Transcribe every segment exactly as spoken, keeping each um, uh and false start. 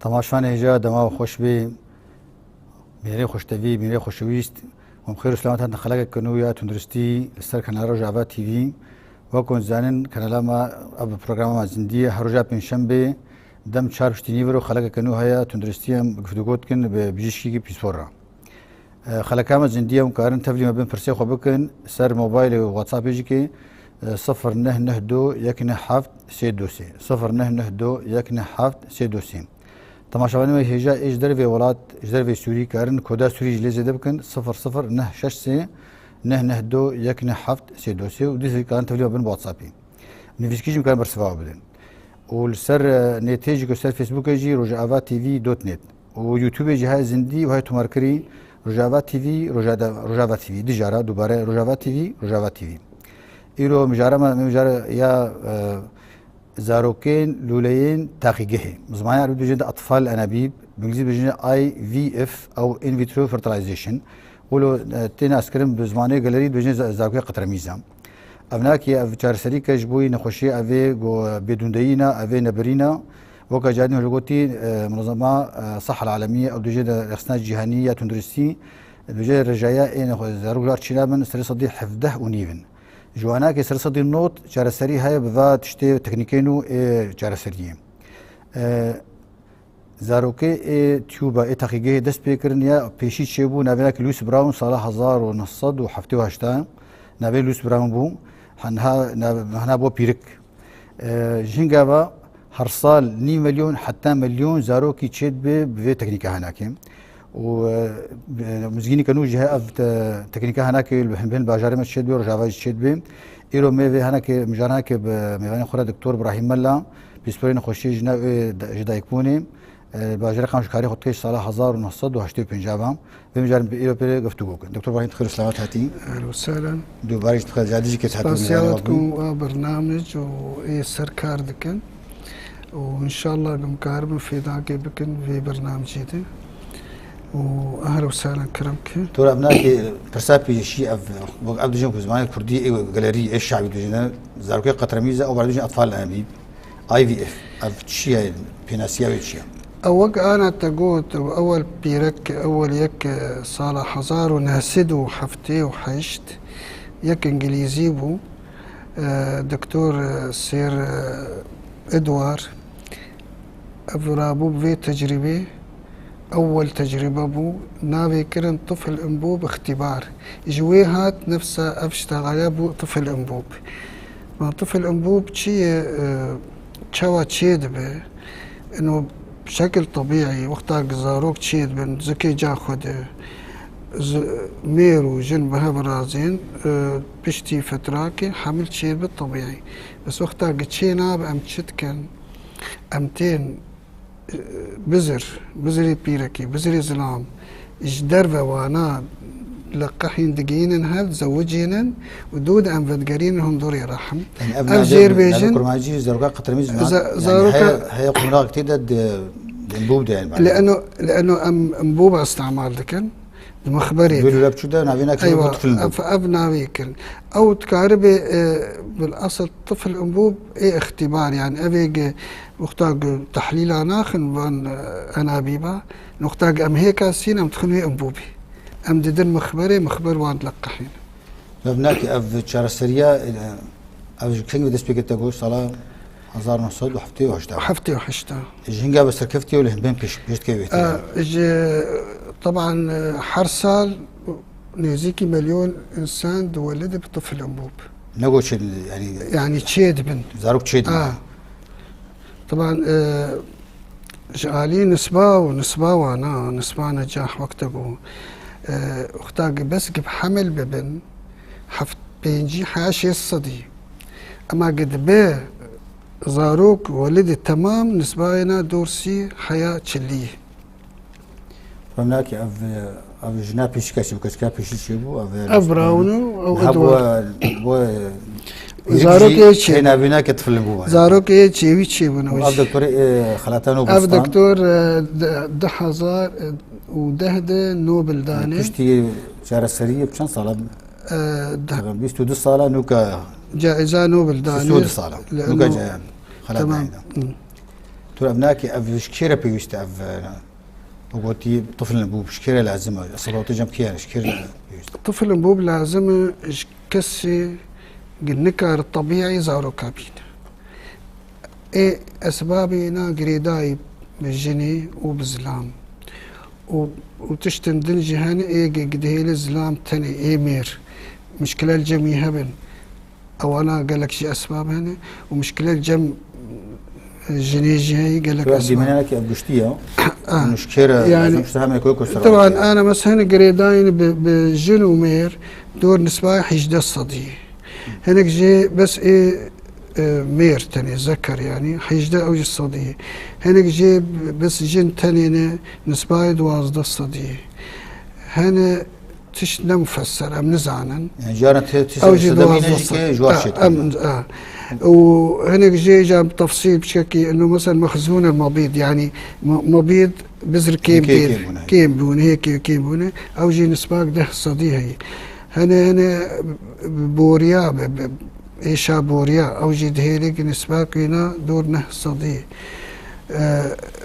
Temaşevanê hêja, dema we xweş bê. Mêrê xweştevî, mêrê xweşewîst, we bi xêr û selamet hatin xelekeke nû ya tunduristî li ser kanala Rojava T V. Wek hûn dizanin, kanala me, ev programa me zindî ye. Her roja pêncşembê dem çar piştî nîviro xelekeke nû heye, tunduristî em guftûgo dikin bi bijîşkî pîspor re. E, xeleka me zindî ye, hûn karin tevlî me bin, pirsê xwe bikin ser mobaylê û WhatsAppê jî kê, e, sifir neh neh du yek neh heft sê du sê, sifir neh neh du yek neh heft sê du sê. Temaşevanê me hêja ê ji dervê welat, ji dervê Sûrî karin koda Sûrî jî lê zêde bikin, sifir sifir neh şeş sê neh neh du yek neh heft sê du sê û dîsa karin tevlî me bin bi WhatsAppê. Nivîskî jî em karin bersiva we bidin. Û li ser, e, nêtê jî ku ser Facebookê jî Rojava T V dot net. Û YouTubeê jî heye zindî û heye tomarkirî Rojava T V, Rojada-, Rojava T V, dijara, dubare Rojava T V, Rojava T V. Îro mijara me, mijara ya, e, zarokên lûleyên taqîgehê. Bi zimanê erebî dibêjin de atfal enabîb, bi îngilîzî dibêjin I V F, ew in vitro fertilization. Wilo, e, tê naskirin bi zimanê gelerî dibêjin za-, zarokê qetremîza. Ev nakê, ev çareserî ke ji bo nexweşiyê evê go bêdûndeyî ne, evê nebirî ne. Weke carî hûn jî gotî, e, Munezema, e, Sehha Alemî, ew dibêje de Rêxistina Cîhanî ya Tunduristî, dibêje rêjaya ê nexwe-, zarok lar çî nabin, serê sedî hevdeh û nîv in. Ji wan nakê serê sedî nod çareserî heye bi va tiştê teknîkê nû ê çareseriyê. E, Zarokê ê tiyûba ê teqîgehê dest pê kirin ya pêşî çêbû, navê nake Louis Brown, sala hezar û neh sed û heftê û heşt, navê Louis Brown bû, henha, nav-, hena bû pîrik. E, ji hinga ve her sal nîv milyon heta milyon zarokî çêdibe bi vê teknîka henakê. Û, e, mizgînîka nû jî heye ev te-, teknîka henakê li hin, hin bajarê me çêdibe, Rojava jî çêdibe. Îro me vê henakê, mijara henakê bi mêvanê xwe re Doktor Brahîm Mela, pîsporê nexweşiyê ji nav ê da-, ji dayikbûnê, e, bajarê Qamişlo karê xwe dike ji sala hezar û neh sed û heştê û pênc ve. Vê mijarê bi îro pê re guftûgo bikin. Doktor Brahîm, tu xêr û selamet hatî. Ehlen û sehlen. Dubarî ji te xêr, ziyadî jî kêf hatî. Spasiya we dikim û a bernamij û ê ser kar dikin. Û înşallah em karibin fêdakê bikin vê bernamijê de. Û ehlen û sehlen, kerem ke. Tora ev nakê pirsa pêşî ev, wek ev dijin ku zimanê kurdî ê gelerî ê şabî dijine, zarokê qetremîze, ew bar dijin atfal enabîb. I V F, ev çi ye? Pênasiya wê çi ye? Ew wek ana te got, ewel pîrek, ewel yek, e, sala hezar û neh sed û heftê û heşt, yek îngilîzî bû, e, Doktor, e, Sir, e, Edward. Ev rabû bi vê tecrîbê, ewel tecrîbe bû, navê kirin tifl enbûb îxtîbar. Ji wê hat nefsa ev ştexale bû tifl enbûb. Ma tifl enbûb çi ye, e, çawa çêdibe? Ino bi şekil tebîî, wexta ku zarok çêdibin, zikê ca xwe de, zi-, mêr û jin bi hev razên, e, piştî fetrakê hemil çêdibe tebîî. Bes wexta ku çênabe, em çi dikin? Em tên, e, bizir, bizirê pîrekî, bizirê zilam, ji derve wana li qehîn digihînin hev, zewicênin û dû de em vedigerînin hundirê rehim. Yanî ev Ev navê, jêr navê bêjin, kurmancî zaroka qetremî ziman, za-, yanî zaroka heye, heye qonaxek tê de di, di enbûb de, yanî, Li eno, li eno em enbûba îstemal dikin. Di mixberê Wê de. Lûle biçû de navê nake Eywa, got tifl enbûb. Ev, ev navê kirin. Ew dikaribe, e, bil asıl tifl enbûb ê îxtîbar, yanî ev ê ge wexta ge tehlîla naxin van, e, enabîba, wexta ge em hêka sîn em dixin wê enbûbê. Em didin mixberê, mixber wan dileqehîn. Ev nake, ev çareseriya, e, ev ji kengî dest pê kete got, sala hezar neh sed û heftê û heşt. Heftê û heşt. Ji hinga ve serkeftiye û li hin bên pêş, pêştike wê tê. E, ji, teban, e, her sal nêzîkî milyon însan diwelide bi tifl enbûb. Ne got çêdibin, yanî Yanî çêdibin. Zarok çêdibin. A. Teban, e, ji alî nisba û nisba wana, nisba necah wek te got. E, wexta ki bes ki bi hemil bibin, heft, pêncî heya şêst sedî. Ema ki dibe zarok welidê temam, nisbayê na dor sî heya çilî. Fem nake ev, ev jina pêşî kesî bû, kesîka pêşî çêbû, ev Ev Brown û ew niha Edward. Bo, bo, Zarokê çêbû. Hêna vîna ke tiflin bû. Zarokê çêwî çêbûn. Ev doktorê, e, xelatan û Ev bostan. Doktor, e, de, du hezar û deh de Nobel danê. Piştî çareseriyê bi çend sala? E, de. Bîst û du sala nûka. Caiza Nobel danê. Bîst û du sala. Nûka ca-, xelat Tamam. Hı. Tu ev nakê, ev ji kê re pêwîst e, ev, e, wekî tifl nebû, ji kê re lazim e? Esebabê cem kî ye, ji kê re pêwîst e? Tifl nebû lazim e ji kesê ku nikare tebîî zaroka bîne. Ê esbabê na girêdayî bi jinê û bi zilam û, û tiştên din jî hene, ê gi-, dihêle zilam tenê, ê mêr mişkile li cem wî hebin. Ewana gelek jî esbab hene û mişkile li cem, e, jinê jî heye, gelek esbab. Dîmeneke ev giştî ye. Ah, û ji kê re, yani, lazim işte hemen koy koy teban, ana mesela hene girêdayî bi, bi jin û mêr dor nisba hejdeh sedî. Hinek jê bes ê, e, mêr tenê, zeker yani, hejdeh ew jî sedî. Hinek jê bes jin tenê ne, nisbayê duwazdeh sedî. Hene tişt ne mufesser, em nizanin. Yani, caran te-, te-, Ew jî sedemîne duwazdeh jî sed. Ke ji war Ha, çêtir em, ne. Ha. Û hinek jê ja bi tefsîl biçekî, eno mesela mexzûn el mebîd, yani me-, mebîd bizr kêm Kêm, kêm, kêm bûne. Kêm bûne, hê kêm, kêm bûne. Ew jî nisbak deh sedî heye. Hene, hene bi boriya, bi, bi êşa boriya, ew jî dihêlê ki nisbak wîna dor neh sedî. E,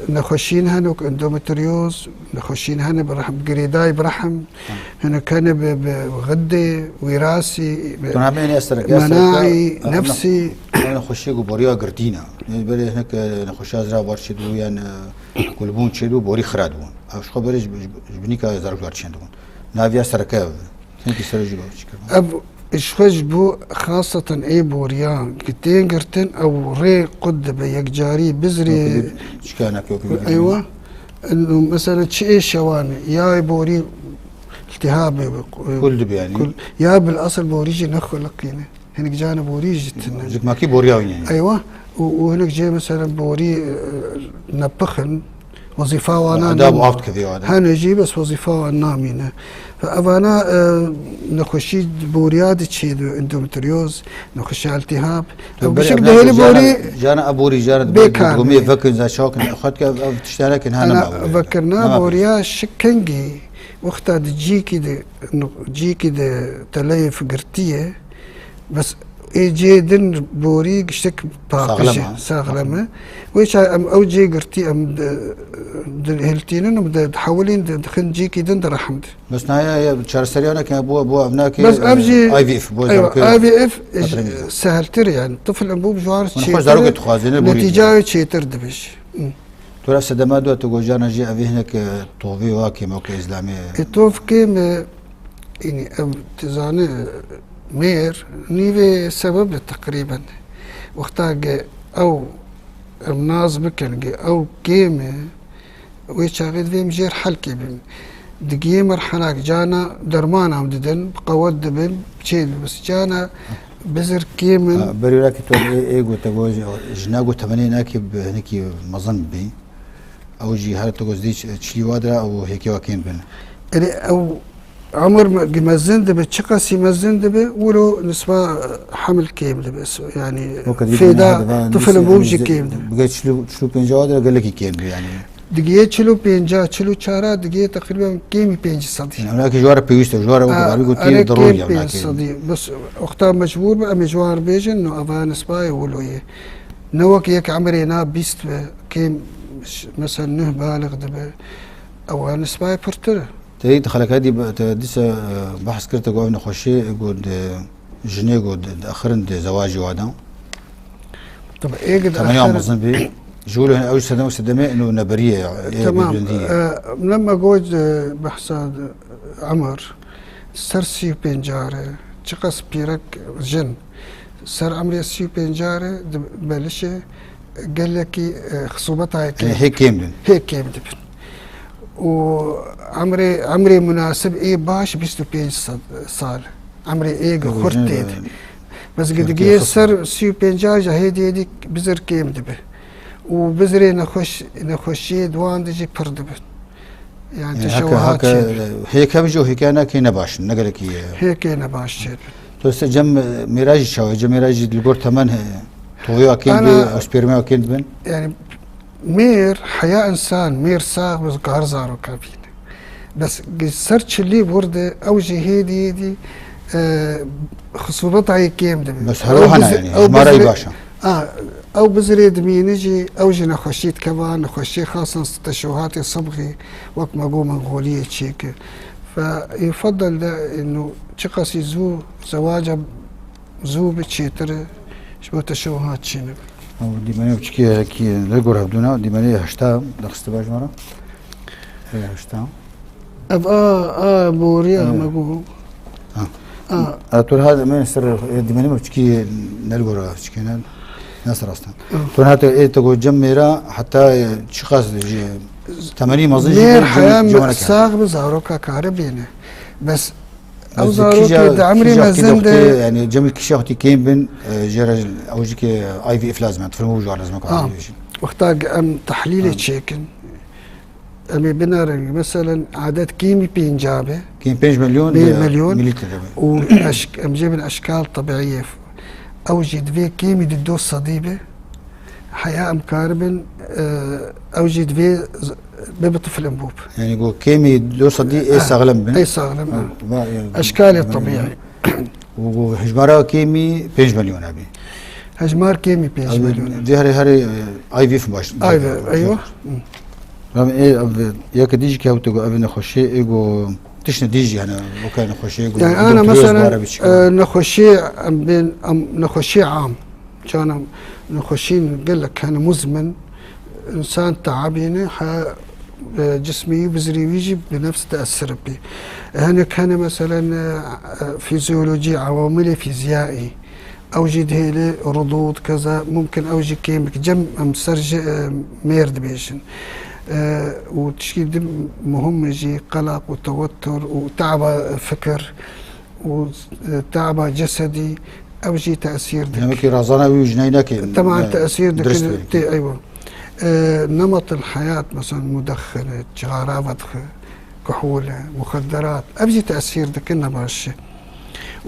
nexweşîn hene wek endometrioz, nexweşîn hene bi rehm, girêdayî bi rehm, Ha. hinek hene bi, bi xidê, wîrasî, bi Tu nabê ne sereke, sereke, menaî, em, em, nefsî. Em nexweşiyê ku boriya girtî ne. Belê hinek, e, nexweşiya zira bar çêdibû yan, e, kulbûn çêdibû, borî xira dibûn. Ev ji xwe berê ji, ji, ji binîka zarok lar çêndibûn. Naviya sereke ev. Hinkî ser jî baş kir. Ev ji xwe ji bo xaseten ê boriya ki tên girtin, ew rê qut dibe, yekcarî bizrê. Yok, bir çıkanak yok, bir Eywa. Eno mesela çi ê şewan, ya ê borî iltihabê be, Kul dibe yani. Kul, ya bil asıl borî jî ne xuliqîne. Hinek cana borî jî tine. Zikmakî boriya wî yani. Eywa. Û, û hinek cê mesela borî, e, nepixin, wezîfa wana Adab û nam-, aft kevî o adam. Hene jî bes wezîfa wan namîne. Ve evana, e, nexweşî boriya di çê di endometrioz, nexweşiya iltihab. Tu Ev berê bişik evna dihêli cana, borî cana a borî, cana di bêkar borî, be. Vekin, za çakin, xwet ke ev, ev tiştane kin ha Ana nema borî. Vekirina Nema borî. Boriya şikengî, wexta di cîkî di, cîkî di teleyê figirtiye, Bes ê cê din borî giştek paqij e, Saxlem e. Saxlem e. Wê çax em ew cê girtî em di, di hiltînin û di, dihewilîn di, dixin cîkî din di rehim de. Bes naya ya çareseriya neke bo, bo ev nake, Bes ev e, jî, I V F, bo eywa, zarokê I V F ji, qetirîn. Seheltir yani. Tifl em bû bi ji wan Hûn xwe çêtir, zarokê dixwazin, ne borî netîcayê dibe. Çêtir dibe jî. Hı. Tu ra sedema do tu gojana jî ev hinek, e, tovî wa kêmoke îzlamê. E, tov kêm e, yani ev dizane mêr nîvê sebeb e teqrîben. Wexta ge ew em nas bikin ge ew kêm e, wê çaxê divê em jêr helkê bin. Digiyê merhelak cana derman em didin, bi qewet dibin, çê dibin. Bes cana bizir kêm in. Ha, berî wekî tu ê, ê gote, go, jina go temenê nake bi hinekî mezin bî. Ew jî her tu go zî ç-, çilî wa dira û hêkê wa kêm bin. Erê ew emir me-, gi mezin dibe, çiqasî mezin dibe, wilo nisba hemil kêm dibe. So, yani O kadî fêda bine hadi ben tifl neyse, bû jî neyse, kêm dibe. Bige çil û, çil û pênca wa dira gelekî kêm dibe yani. Digiye çil û pênca, çil û çara digiye teqrîben kêmî pênc sedî. Yani, ona ki ji wara pêwîst e, ji wara o A, kadar bir gotiye erê de rol kêm ya, ona pênc sedî. Bes wexta mecbûr be, em ê ji wan re bêjin, no eva nisbayê wilo ye. Ne wek yek emrê na bîst be, kêm ş-, mesela nuh balix dibe. Ewa nisbayê pirtir e. Te yê di xeleka dî be-, te dîsa, e, behs kir, te got ev nexweşî, e, got, e, jinê got, di, di axirin di zewacî wa de. Tabii, ê got Temenê axirin. Mezin bî. Ji wilo hin ew sedem û sedemê ino neberiyê, e, Tamam. Bindî. E, lema got, e, behsa, e, emir, ser sî û pênc care, çiqas pîrek jin, Ser emrê sî û pênc re di belişê gelekî, e, xisûbetayê Yanî kêm hê kêm bin. Hê kêm dibin. Û emrê, emrê munasib ê baş bîst û pênc sed sal. Emrê ê gi Ew xurt jin tê de de. Bes gi Tirkiye digê xist ser sî û pênc ji hêdî hêdî bizir kêm dibi. Û bizirê nexweş-, nexweşiyê di wan de jî pir dibin. Yani Yani te heke, şewa heke, çêdibin. Hêk hebin jî û hêkeyana kê ne baş in, ne gelekî, e, Hêkê ne baş çêdibin. Tu se cem, e, mêra jî çawa, cem mêra jî li gor temen he, toviya kên Ana bi, ew spermaya kên dibin? Yani mêr, heya insan, mêr sax bi kar zaroka bîne. Bes gi-, ser çilî wir de ew jî hêdî hêdî, e, xisûbetayê kêm dibe. Bes her Ew wiha ne bizi-, yani, ew jimara yî bizirê-, baş e. A, Ew bizirê dimîne jî, ew ji nexweşî dikeva, nexweşiyê xasan teşewhatê sibxê, wek me got, menxoliyê çêke. Fe yufeddel de, inu çiqasî zû zewaca zû bi çêtir e, ji bo teşewhat çêne. Ew dîmenê biçikî ye, yekî li gor hevdûna, dîmenê heşta derxiste be ji me re. Heye heşta. Ev a, a boriya me got. Ha. A. A, tu ha me ser, e, dîmenê me biçikî ne li gor biçikî ne, ne ser astan. Ha. Tu ha te, e, te got cem mêra heta, e, çiqas jî temenî mezin jî mêr heya me sax bi zaroka kare bêne. Bes ew zarokê di emrê mezin de, yani cemî kişa xwetî kêm bin, e, jê re ew jî ke I V F lazim e, tifilin û ji lazim e. Ha. Wexta em tehlîlê çêkin, em ê binerin, meselen, adet kêmî pênca be. Kêm pênc milyon, pênc milyon milître be. Û eşk-, em jê bin eşkal tebiî ye. Ew jî divê kêmî di du sedî be. Heya em karibin, e, ew jî divê z-, bibe tifilin bûb. Yani go kêmî du sedî ê saxlem bin. Ê saxlem bin. Ha, va, ya, eşkalê tebiî. Û hejmara kêmî pênc milyon e bî. Hejmar kêmî pênc milyon e. Di herê herê, e, I V F baş. I V F, eywa. Ram ê, ev, yek dî jî ke ew tu got, ev nexweşê, ê got, tiştê dî jî, yani, weke nexweşê, ê got, yani, ana, endometrioz mesela, bare biçik. E, nexweşê, em bên, em, nexweşê am. Çana nexweşîn gelek hene muzmin, însan teabîne, he, e, cismî wî, bizirî wî jî bi nefs teesir bî. Hinek hene, meselen, e, e, fîzyolojî, ewamilê fîzyaî, ew jî dihêle rudûd, keza mumkin ew jî kêmik cem em ser ji, e, mêr dibêjin. E, û tişkî din muhim jî qelaq û tewetur û teaba fikir û, e, teaba cesedî, ew jî tesîr dike. Demekî razana wî û jinayî nake. Teman tesîr dike, tê, eywa. E, nemat el heyat, mesela mudexine, cigara vedixe, kuhûl e, muxedderat, ev jî tesîr dike, nebaş e.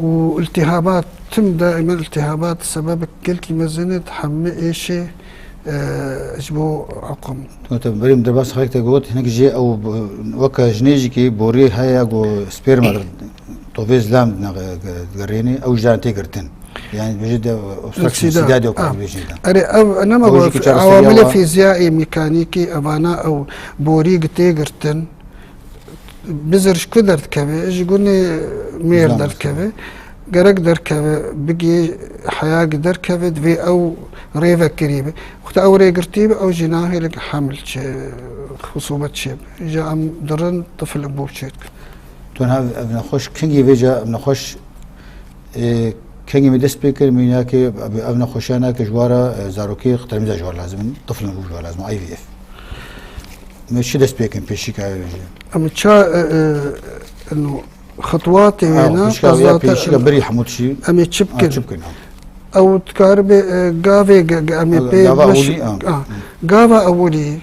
Û iltihabat, tim daimen iltihabat sebebek gelkî mezin e, hemî êşê, e, ji bo eqim. Tu te berî min derbas xelk te got, hinek jê ew b-, weke jinê jî kî borî heye, go sperma tovê zilam digerînî, ew ji dan tê girtin. Yani dibêje de obstruction, sîda de, ah, dibêje de. Erê, ew nema, ew jî ki çareserî awamilê fîzyaî, mekanîkî, evana ew borî gi tê girtin. Bizir ji ku derdikeve? Ji gunê mêr derdikeve. Gerek derkeve, bigê heyagî derkeve, divê ew rêvekirî be. Wexta ew rêgirtî be, ew jî nahêle hemil çê, xisûbet çê be. Îja em dirin, tifil bû çêk. Tu niha ev nexweş kengî vêca, ev nexweş, e, kengî me dest pê kir, mînakê ev, ev nexweşiya nake ji wara, e, zarokê qetemîza ji war lazim in, tiflin bû ji war lazim in, I V F. Me çi dest pê kin pêşîka wê jî? Em ça, e, e, eno, xitwatê wê ne, pêşîka wê ya pêşîka berî hemû tişî. Em ê çi bikin? Çi bikin, ha. Ew dikaribe, e, gavê ge-, ge-, em ê pê gava ewilî, ha. Gava ewilî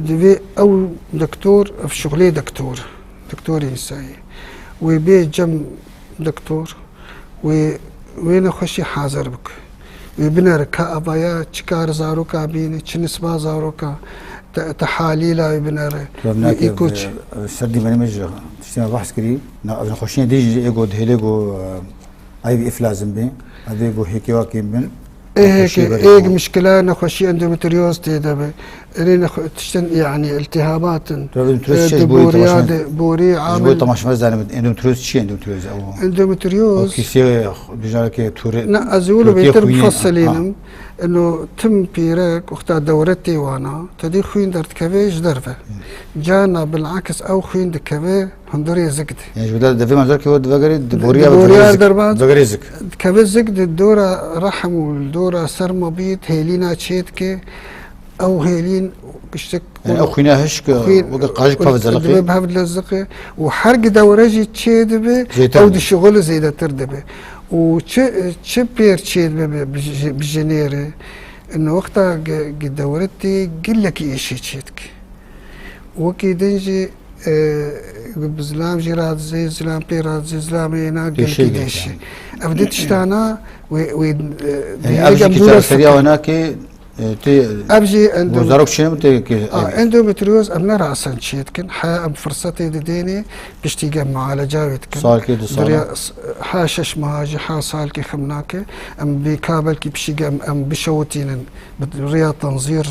divê ew doktor, ev şuxlê doktor, doktorê însayê. Wê bê cem doktor, wê, wê nexweşî hazir bik. Wê binere ka avaya çi kar zaroka bîne, çi nisba zaroka, te, tehalîla wê binere. Wê îkoç. Ser dîmenê me jî tiştê me behs kirî. Na, ev nexweşiyên dî jî ê got dihêlê got, e, I V F lazim bê. Ev ê got hêkê wa kêm bin. Ê hêkê, êk mişkila nexweşî endometrioz tê de be. Erê nexwe-, tiştin, yani, iltihabat in. Endometrioz çi ji bo borî, temaşe-, de, borî ji bo amil. Temaşevan zanim, endometrioz çi ye, endometrioz ew? Endometrioz. O kîsê, bijareke tûrê. Na, ez wilo bêtir bifesilînim. Eno tim pîrek, wexta dewre tê wana, tedî xwîn derdikeve ji derve. Hı. Carna bilakis ew xwîn dikeve hundirê zik de. Yani ji bo devê me zarkê we divegerê, di borîya, di borîya ve divegerê zik. Divegerê zik. Dikeve zik de dora rehm û dora ser mebît hêlîna çê dike. Ew hêlîn kiştik. Yani ew xwîna hişk, xwîn, weke qajik pav zeliqê. Dibe bi hev leziqe. Û her gi dewre jî çê dibe, zêdetir ew dibe. Dişixule zêdetir dibe. Û çi, çi pêr çê dibe bi, bi ji-, bi jinê re? Ino wexta gi, gi dewre tê gelekî êşê çê dike. Wekî din jî, e, bi zilam jî radizê, zilam pê radizê, zilamê êna gelekî dêşê. Ev di tiştana wê, wê, e, yani ev jî ki çareseriya we nake, E, tê Ev jî bo endo-, zarok çêne tê ki, a, ev endometrioz em ne rasen çê dikin. Heya em firsetê didênê, piştî gem mualeca wê dikin. Salkê, du sala. Duriya s-, ha şeş meha jî, ha salkê xem nake. Em bê ka belkî piştî gem em bişewitînin. Bi riya tenzîr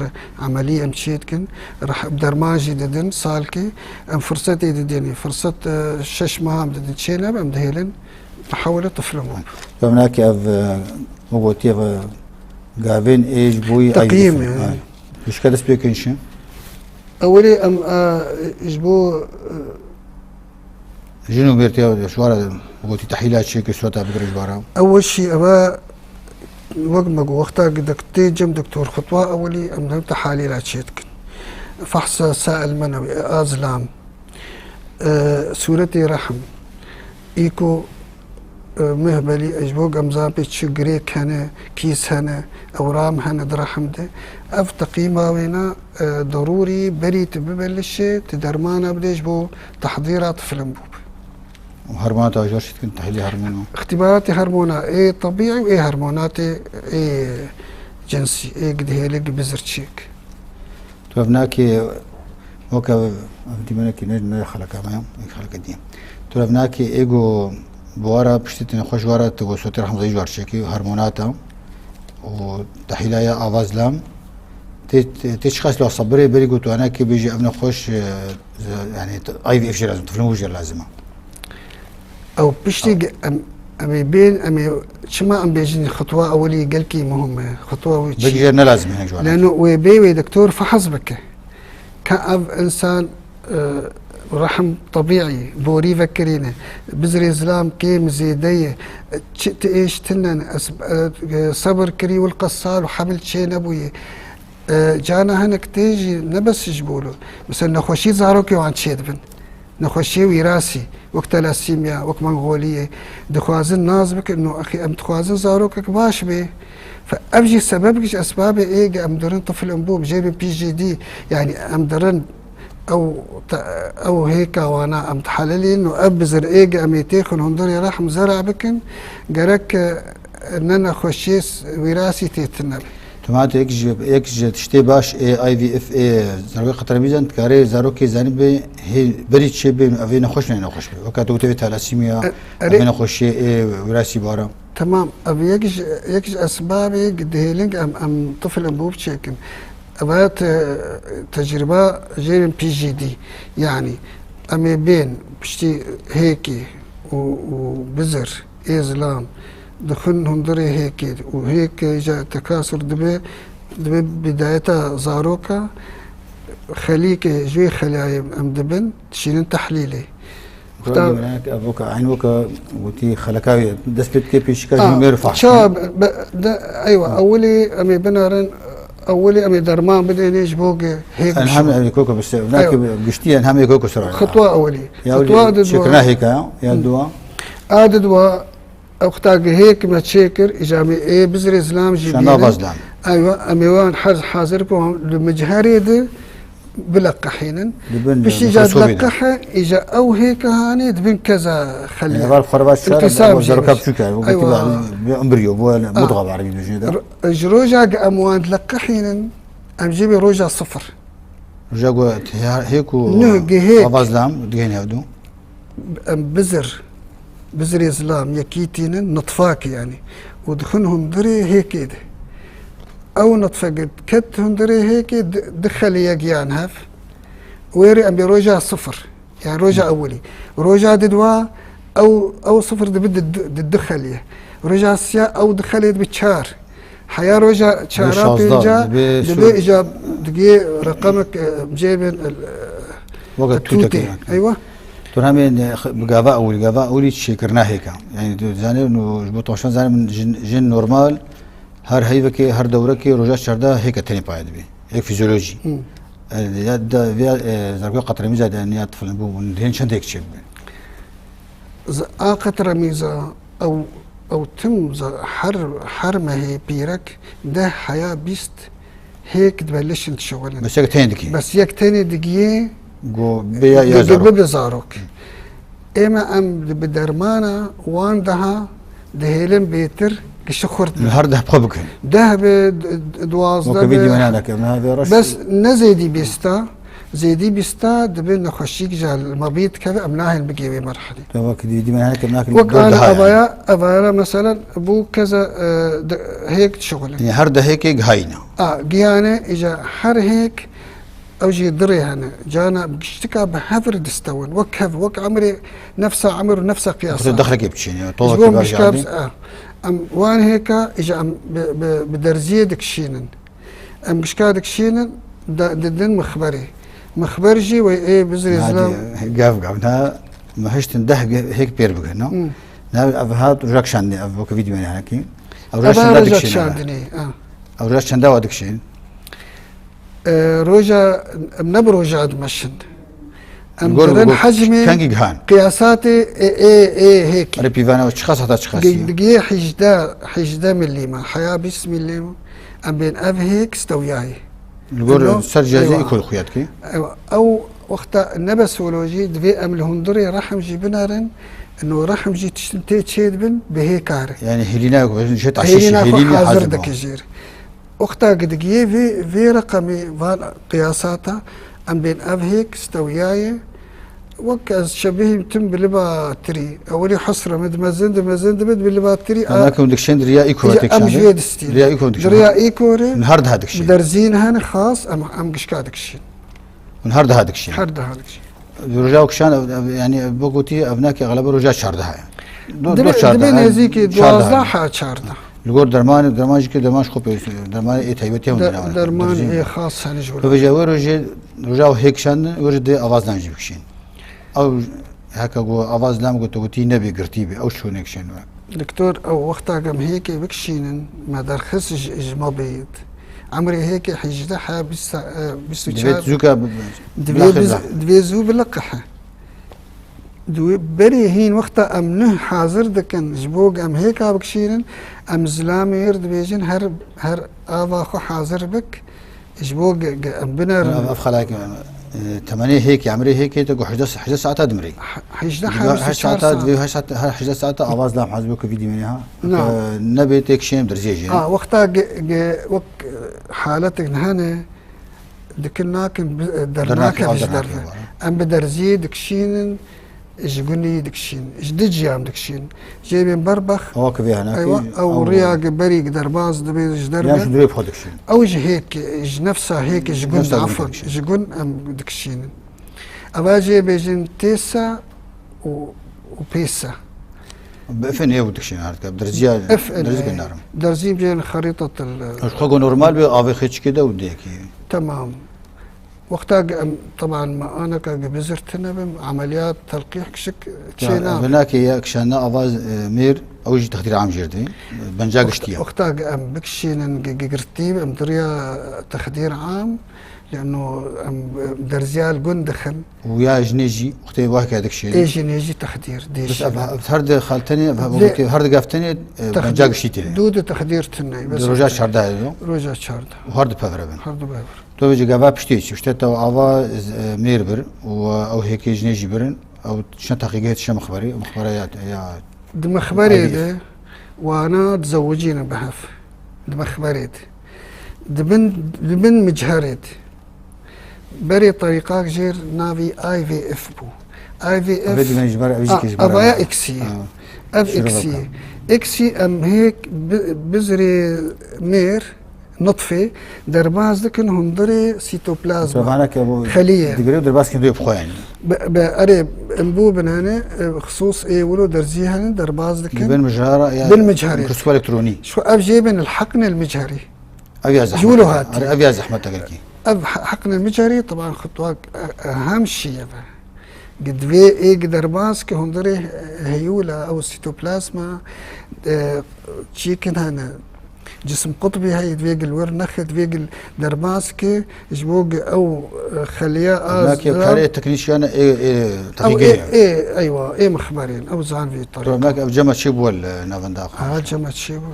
emelî em çê dikin. Reh-, derman jî didin salkê. Em firsetê didênê. Firset, e, şeş meha em didin. Çê nebe em dihêlin. Hewle tiflin bû. Em nake ev, e, û gotiye ve gavên ê ji bo yî Teqîm, ayî yani. Ay. Pişka dest pê kin şi? Ewilî em, e, ji bo, e, Jin û mêr tê ji wara gotî tehlîla çêkir sureta bigire ji wara. Ew şî eve wek me got, wexta dek-, tê cem doktor xutwa ewilî em hem tehalîla çê dikin. Fehsa sail menewî, azlam. E, sûretê rehm, îko, e, mihbelî, ji bo gemzan pê çi girêk hene, kîs hene, ewram hene di rehm de. Ev teqîma wêna, e, derûrî berî tu bibe lişê, tu dermana bidê ji bo tehdîra tiflin bû. Û hermona te ajar çi dikin, tehlî hermona? Îxtîbaratê hermona ê tebîî û ê hermonatê ê cinsî, ê gidihêlê gibizir çêk. Tu ev nakê weke ev dîmenekî ne, ne xeleka me ya, ê xeleke dî. Tu ev nakê ê go bi wara piştî tu nexweş wara tu go sotê rehmzayî ji war çêkî, hormonata û tehîlaya avazlam tê, tê çiqas la sebirê berî go tu anakê bêjî ev nexweş, e, yani, I V F jî lazim, tiflin jî lazim e. Ew piştî Ew. ge-, em, em ê bên, em ê, çima em bêjin xutwa ewilî gelkî muhim e. Xutwa wî çi? Bigîje ne lazim e hinek ji wan. Leno wê bê wê doktor fehs bike. Ka ev insan, e, rehm tebîî, borî vekirîne, bizrê zilam kêm zêde ye, çi ti êş tinen, es-, e, sebir kirî wil qesal û hemil çê nebûye. E, cana hinek tê jî ne bes ji bo lo. Mesela nexweşî zarokê wan çêdibin. Nexweşiyê wîrasî, wek telasîmya, wek mengoliyê, dixwazin nas bikin, no axî em dixwazin zarokek baş bê. Fe ev jî sebebek ji esbabê ê ge em dirin tifl em bû, bi jêbên P G D, yani em dirin ew te-, ew hêka wana em dihelelîn, no ev bizir ê ge em ê têxin hundirê rehm zera bikin, gerek, e, ne nexweşiyê s-, wîrasî tê tine be. Tuma tu yek ji, yek ji tiştê baş ê I V F ê zarokê qetremîzan dikare zarokê zanî bê hê berî çê bê û evê nexweş ne nexweş be. Weka tu gote vê talasîmya, E, erê. Evê nexweşiyê ê wîrasî bara. Temam. Ev yek ji, yek ji esbabê dihêlin em, em tifl em bo biçêkin. Ev te-, tecrüba jêrên P G D. Yani em ê bên piştî hêkê û, û bizir. Ê zilam dixin hundirê hêkê û hêk îja tekasur dibe, dibe bidayeta zaroka, xelîkê ji wê xelayê em dibin, dişînin tehlîlê. Kuran Kutan- dibin, ev weke, eyn weke gotî xeleka wê, dest pê dike pêşîka Ah, jî mêr fahş. Ça be-, be-, de, eywa, ewilî em ê binarin, ewilî em ê derman bidênê ji bo ge hêk En hem bişo. Em ê koko biste, Eywa. Nakê giştî en hem ê koko sira. Xutwa ewilî. Ya Xutwa ewilî de çêkirina dua. Hêka, ya Hı. dua. A didwa, ew xta gihêk me çêkir, îja me ê bizrê zilam jî Şana bînin. Bazlam. Eywa, em ê wan her hazir ku li micherê de bileqehînin. Dibin, Piştî îja mikroskopê de. Dileqehe, îja ew hêka hanê dibin keza xelya. Yani, var xorba şer, İltisam ew zaroka jî. Biçûk e, bu Eywa. Getiba, bir embriyo, bu yani, Ah. Mudga var bir şey de. R-, ji roja ge em wan dileqehînin, em jê bê roja sifir. Roja go, hê-, hêk û Nuh gihêk. Avazlam, digihên hevdu. Em bizir, bizirê zilam yekî tînin, nitfak yani. Û dixin hundirê hêkê de. Ew nitfek ket hundirê hêkê di, di xelê yek yan hev. Wêrê em bê roja sifir. Yani roja ewilî. Roja didwa ew, ew sifir dibi di, di, di xelê. Roja siya ew di xelê dibi çar. Heya roja çara şazda, pênca dibe dibe şu- îja digê reqemek, e, cêbên, e, Weke e, tûtê. Tûtê. Eywa. Tu hemê ne, x-, bi gava ewil, gava ewilî çêkirina hêka. Yani tu zanî, no, ji bo temaşan zanî min jin, jin normal her heyvekê, her dewrekê roja çarda hêka tenê paye dibe. Hêk fizyolojî. Hı. E, ya da, ya, e, zarokê qetremîza de, ya tiflin bû, hên çend hêk çêbibe? Z-, a qetremîza Ew, ew tim za-, her, her mehê pîrek deh heya bîst hêk dibe lişin dişewilin. Bes yek tenê dikî. Bes yek tenê digiyê Go bê ya, ya di-, zarok. Dibibe zarok. Ême em di-, bi dermana wan daha dihêlin bêtir Gişti xurt be. Her deh bi xwe bikin. Deh be, d-, d-, duwazdeh be. Weke vîdyo ne neke, me vê reş. Bes ne zêdî bîsta. Zêdî bîsta dibe nexweşîk ji li me bî dikeve, em nahên bigê wê merhelê. Te weke vîdyo ne neke, em nakin. Wek ana evaya, evaya mesela bû keza, e, de, hêk dişixulin. Yani her dehêkê gihayîne. A, giyane, îja her hêk ew jî dirê hene. Cana giştika bi hev re distewin. Wek hev, wek emrê nefsa emr û nefsa qiyasa. Xwe dexlekê biçîne, tolakê berjadî. Ji bo gişka bi-, a, em wan hêka, îja em bi, bi, bi derziyê dikişînin. Em gişka dikişînin, da, didin mixberê. Mixber jî wê ê bizirê zilam. Gev gev, na, me hiştin deh ge-, hêk pêr bikin, no? Hmm. Na, ev hat roja kişandinê, ev weke vîdyo ne neke. Ev roja çenda dikişînin, ha. Ev roja çenda wa dikişîn. E, roja, em ne bi roja dimeşin. Em dirin hecmê, kengî gihan. Qiyasatê, e, e, e, hêkî. Erê pîvana çiqas heta çiqas ye? Digiyê hejdeh, hejdeh milî me, heya bîst milî me. Em bên ev hêk stewiyayê. Li gor ser cihazê îko xuya dikî? Ew, ew wexta ne bes wilo jî, divê em li hundirê rehm jî binerin, ino rehm jî tiştin tê çêdibin, bi hêkar. Yani hêlîna ku jê taşî hêlîna xwe hêlînî hazir hazir dike jêr. Wexta gidigiyê vê, vê reqemê van qiyasata em bên ev hêk stewiyaye, wek ez şebihîm tim bi liba tirî. Ewilî hesre min dimezin, dimezin, dibe bi liba tirî. Nakin dikişin riya îko têkişan. Em ji vê distîn. Riya îko dikişin. Riya îko re. Her daha dikişin. Derzîn hene xas, em, em gişka dikişin. Hûn her diha dikişîn? Her diha dikişîn. Roja kişan, ev, ev, yani, bi gotî ev nake, xelebe roja çardeh e. Do, dibe, do çardeh, dibe nêzîkî çardeh. Duwazdeh ha çardeh. Li gor dermanê, derman jî ke derman ji xwe pêwîst, dermanê ê taybetî hûn dine. Derman ê xas hene ji wilo. Bi vêje wê rojê, roja hê kişandin, wê rojê dê avaz nan jî bikişîn. Ew heke ku avaz nan ku tu gotî nebê girtî bê, ew çû nekişên we. Doktor, ew wexta em hêkê bikişînin, me derxist ji, ji me bêyit. Emrê hêkê hejdeh e, bîst, e, bîst û çar. Divê zû ke bi, bi, divê bi, divê zû biliqihe. Divê berê hîn wexta em nuh hazir dikin, ji bo em hêka bikişînin, em zilamê ir dibêjin, her, her ava xwe hazir bik. Ji bo ge-, ge-, em binerin. Ev, ev xelak, e, temenê hêkê, emrê hêkê te ku hejdeh, hejdeh saeta dimirî. He-, hejdeh, hejdeh saeta, divê hejdeh saeta, her hejdeh saeta avaz lam haz bo ku vîdî menê ha. Na. E, nebê têkişînim derziyê jî. Ha, wexta ge-, ge-, wek, e, haletek hene, dikin nakin bi-, e, dernake, dernake ji derve. Em bi derziyê dikişînin, ji gunî dikişîn, ji di ciyam dikişîn. Jê bên berbex. Ewa ki vê hene. Eywa, ew riya ki berî ki derbaz dibe ji derve. Ya ji durê xwe dikişîn. Ew ji hêk, ji nefsa hêk, ji gun, afwan, ji gun em dikişînin. Eva jê bêjin têsa û, û pêsa. Bi ifin ê û dikişîn artık. Derziya, derzi ki narim. Derzî bên xerîtatil. Ji xwe ku normal be, avê xêçikê de û dêkî. Tamam. Wexta ge-, em, teban me aneka ge bizir tine bim, emeliyat telqîh kişik çê nabe. Binakê ya kişandina avaz, e, mêr, ew jî texdîr am jêr dibî. Benca giştî ye. Wexta ge em bikişînin ge-, ge girtî, em diriya texdîr am, leno em, e, derziya li gund dixin. Û ya jinê jî, wextê wahke dikişînin. Ê jinê jî texdîr, dêşî. Bes ev, ev her di xaltenê, ev, ev, her di geftenê, e, benca giştî tê. Dû di texdîr tine. Di roja çardeh de. Roja çardeh. Û her di pevre bin. Her di pevre. Tu vêce gava piştê çi? Piştê te ava, e, mêr bir û, e, ew hêkê jinê jî birin. Ew çend teqîgehê dişe mixberê, mixbere ya, ya. Di mixberê de wana dizewicîne bi hev. Di mixberê de. Di bin, di bin micherê de. Berê terîqak jêr navî I V F bû. I V F. Ev dibên ji ber, ev jî, a, kê ji ber, eva ya, ev. X ye. Ha. Ev X ye. X ye em hêk bi-, bizirê mêr, nutfê, derbaz dikin hundirê sîtoplazma. Xeliyê. Digire û derbaz kin duyê bi xwe yani. Be, be, erê, em bû binane, e, xisûs ê wilo derzî hene, derbaz dikin. Bin mijara ya. Bin micarê. Mikroskop elektronî. Şu ev jê bin el heqnel micarî. Ev ya zehmet. Ji wilo hat. Erê, ev ya zehmet gelkî. Ev he-, heqnel micarî, teban xutwa, e, e, hem şiye ve. Gi divê ê gi derbas ki hundirê heyûla ew sîtoplazma, e, çîkin hene. Cisim qutbî heye, divê gi li wir nexê, divê gi derbas ki ji bo gi ew, e, xeliya az. Nakê karê teknîşyan ê, ê, ew ê, ê, eywa, ê mixberên, ew zan vî tarî. Nak ev cema çê bû li navenda xwe. Ha, cema çê bû.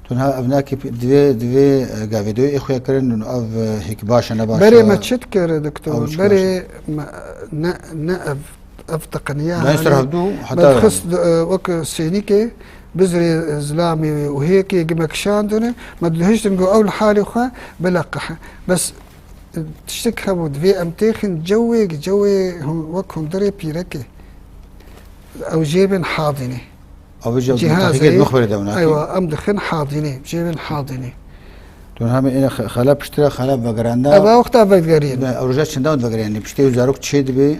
Tu niha ev nakê pê-, divê, divê, e, gavê dewê ê xuya kirin û ev, e, hêk baş e, ne baş e? Berê me çi dikir, doktor? Berê me ne, ne ev, ev teqiniya. Ben ser hevdû, heta me dixist, e, wek sênîkê, bizrê zilamê wê û hêkê gi me kişandine, me dihiştin got ew li halê xwe bileqihe. Bes, e, tiştek hebû, divê em têxin cewê, cewê hûn, wek hundirê pîrekê. Ew jê bên hadînê. Ew jî Cihazê, mutehîkê mixbirê de wina kî. Eywa, em dixin hadînê, jê bên hadînê. Tu hemê êne xe-, xela piştira xela vegeranda. Ev wexta vegerîn. Ne, ew roja çinda vegerîn. Piştê zarok çê dibe,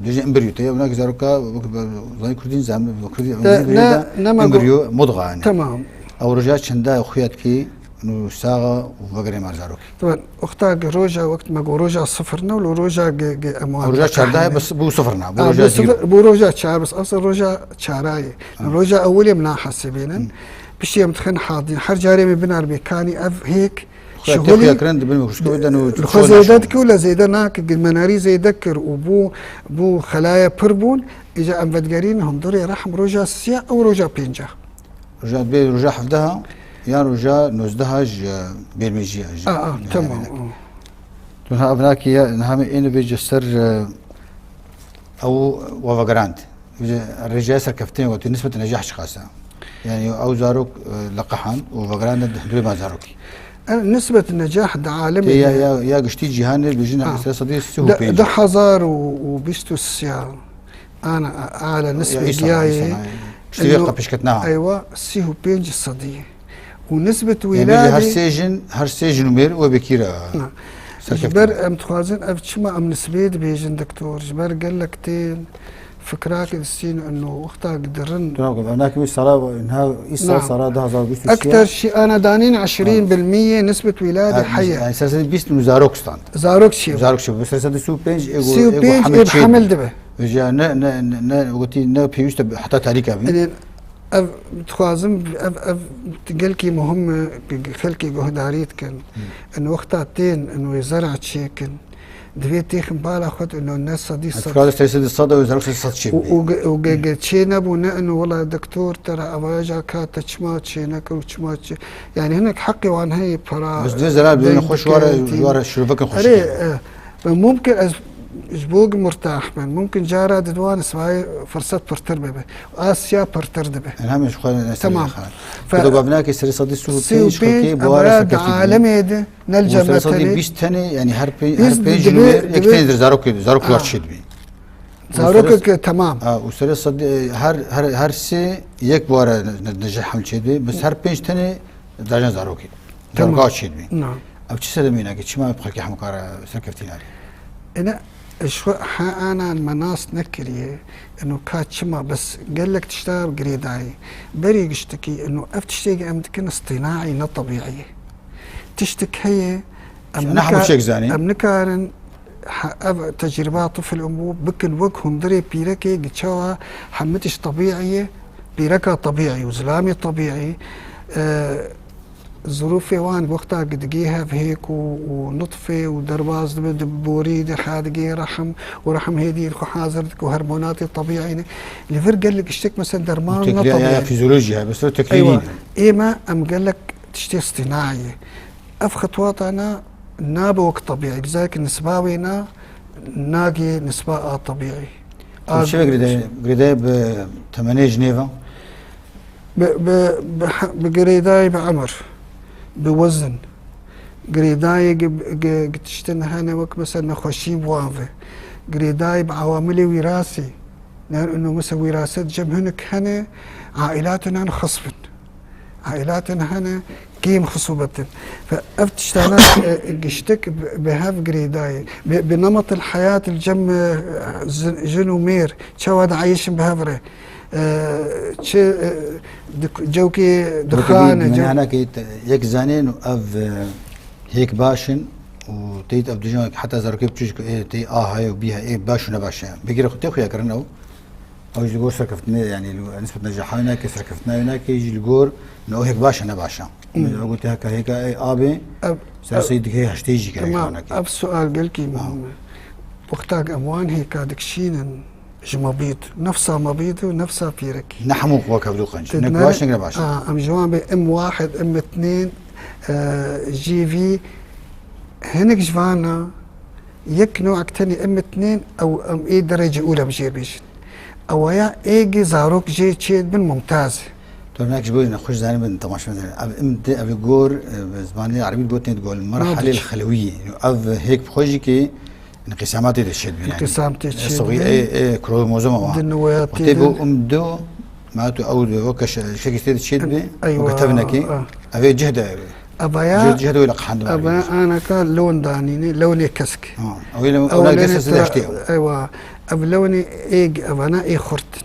dibêje embryo te, wina ki zaroka, wek be, zanî kurdîn zam, kurdî, De, embryo ne, de, ne me go- embryo, modga yani. Tamam. Ew roja çinda xuya dikî, nû saxa û vegerê me zarokî. Tamam. Wexta ki roja, wext me go roja sifir ne, lo roja ki, ki em wan Ew roja çarda ye, bes bu sifir ne, bu Ha, roja bu zero. sifir, bu roja çar, bes asıl roja çara ye. Ha. Roja ewilê em nahesibînin. Hı. Piştî em dixin hadîn. Her carê me binar bê kanî ev hêk Xuya şixulî têxuya kirin, dibin mîkroskopê de nû li xwe zêde dike û le zêde nake, gi me nerî zêde kir û bû, bû xelaya pir bûn, îca em vedigerîn hundirê rehm roja sîya ew roja pênca. Roja dibê roja hevdeha yan roja nozdeha ji bêrmêjiya jî. A, a, Yani tamam, yani. a. Tu ha vinakî ya, niha me êne vê ji ser, e, ew wa vegerand. Ji rêjeya serkeftinê wetî nisbet necah çiqas e? Yani ew zarok, e, leqehan û vegerandin di hundirê me zarokî. E, nisbet necah di alemê Tê ya, de ya, ya giştî cîhanê dibêjin Ha. mesela sedî sî û pênc. Di, di hezar û, û bîst û sê ana, ala Ya nisbet îsana, giyayê îsana. Piştî vê Eno, qepişkirtina. eywa, sî û pênc sedî. Û nisbet Yani bêje her wîladê sê jin, her sê jin û mêr wê bikî re Na. Ji serkeftin. ber em dixwazin ev çima em nisbê dibêjin doktor, ji ber gelek tên fikrakê distîn eno wexta gidirin. Tu nakim, em nakim sala, niha îsal Na. sala du hazar bîst û sê. Ekter şî ana danîn eşrîn Ha. bil miyê nisbet wîladê Ha, heye. yani ser sedî bîst û zarok stand. Zarok çi? Zarok çi? Bi ser sedî sî û pênc ê go, Sî û ê go pênc hemil ê çê hemil dibe. dibe. Vêca ne, ne, ne, ne, wekî ne pêwîst e heta tarîka bî. Yani Ev, dixwazim, ev, ev gelkî muhim e, xelkê guhdarî dikin. Hı. In wexta tên, in wê zera çêkin, divê têxin bala xwe, ino ne sedî sed. Etkar serê sedî sed ew zera sedî sed çê Û, bî. û ge-, û ge-, ge-, çê nebû, ne ino wela doktor te re avaja ka te çima çê nekir û çima çê. Yani hinek heqê wan heye para Bes divê zelal bibîne deng xwe ji ware, bikin, ji ware şirovekin xweşik Erê, e, Mumkin ez ji bo murtah bin. Mumkin cara di wan sivayê firset pirtir bibe. Asya pirtir dibe. Elhamê ji xwe ne Tamam. Fe- Kuda bavnakê serê sedî sî û pênc Sî û pênc xelkê bi wara evra di serkeftinê. alemê de, ne li Û serê cem sedî metenê. bîst tenê, yani her pê-, her Bîst pêncî dibe, nûmer, yek dibe. tenê zarok, zarok Ah. war çêdibî. Zarokê Û serê ke temam. Ha, û serê sedî, her, her, her sê yek wara ne-, ne-, necih heml çêdibî. Bes her pênc tenê Dajan zarokê. Tamam. Zaroka çêdibî. Na. Ev çi sedemî nake? Çima ev xelkê hemû kare serkeftî nake? Ene, ji xwe he anan me nas nekiriye. Eno ka çima bes gelek tişta girêdayî. Berî giştikî eno ev tiştê em dikin îstînaî ne tebîî ye. Tiştik heye, em Ne hemû nika-, çek zanî. em nikarin ha, ev tecrîba tifl û bikin wek hundirê pîrekê gi çawa hemû tişt tebîî ye, pîreka tebîî û zilamê tebîî, e, zirûfê wan wexta gi digê hev hêk û, û nutfê û derbas dibe di borî de ha digê rehm û rehm hêdî xwe hazir dike û hormonatê tebîî ne. Li vir gelek tiştek mesela derman ne Tekliya ya tebîî. fizyolojî ya, mesela teklînî. Eywa, ême em gelek tiştê îstînaî ye. Ev xetwatana nabe wek tebîî, gizayek nisba wê na, nagê nisba a tebîî. Tu A çi ve girêdayî, girêdayî bi temenê jinê ve? Bi, bi, bi he-, bi girêdayî bi emir, bi wezin, girêdayî gi, gi, gi tiştin hene wek mesela nexweşî wan ve, girêdayî bi awamilê wîrasî, ne, ino mesela wîraset cem hinek hene, aîlatên hene xisbin. Aîlatên hene kêm xisûbet in. Ve ev tiştana, e, giştik bi, bi hev girêdayê. Bi, bi nemetil heyat li cem, e, zin-, jin û mêr çawa dieyşin bi hev re. E, çi, e, dik-, cewkê Wekî dixan, bî, cew- menanakê te-, yek zanên û ev, e, hêk baş in û teyit ev dijon heta zarokê biçûk, e, tey a heye û bî heye, ê baş û ne baş e. Bigire xwe tê xuya kirin ew. Ew jî li gor serkeftinê, yanî li nisbet necaha wê nake, serkeftina wê nake, jî li gor ne ew hêk baş e, ne baş e. Hmm. Min ew gotiye heke hêka ê abê, Ev, ser ev, sey dike heştê jî kere Tamam, nake. ev sual gelkî Ha. muhim e. Wexta em wan hêka dikişînin ji mebîd, nefsa mebîd û nefsa pîrekî. Ne hemû wek hevdû qenc. Te Ne dinare- baş, ne ne baş. Ha, em ji wan bê M wahid, M itnên, e, jî vî hinek ji vana Yek newek tenê em itnên ew em ê derecê ûl em jê bêjin. Ewaya ê gi zarok jê çê dibin mumtaz e. Tu nek ji bo nexweş zanî bin, temaşe zanî. Ev im de, ev gor, e, bi zimanê erebî gotin gol merhalê xelewiyê. Ev hêk bi xwe jî ki înqîsamatê de çêdibe, yani. Înqîsam tê çêdibe. Soxî ê, ê kromozoma wa. Di neweyatê de. Wextê bo im do, ma tu ew de weke şe-, şekî tê de çêdibe, weke tevnekê. Ev ê cih de. Evaya, cih, cih de wê li qehandin. Evaya anaka lon danîne, lewnê kesk. Ha, ew ê lew-, ew lewnê kesk de tra-, eştê ew. Eywa, ev lewnê ê, evana ê xurt in.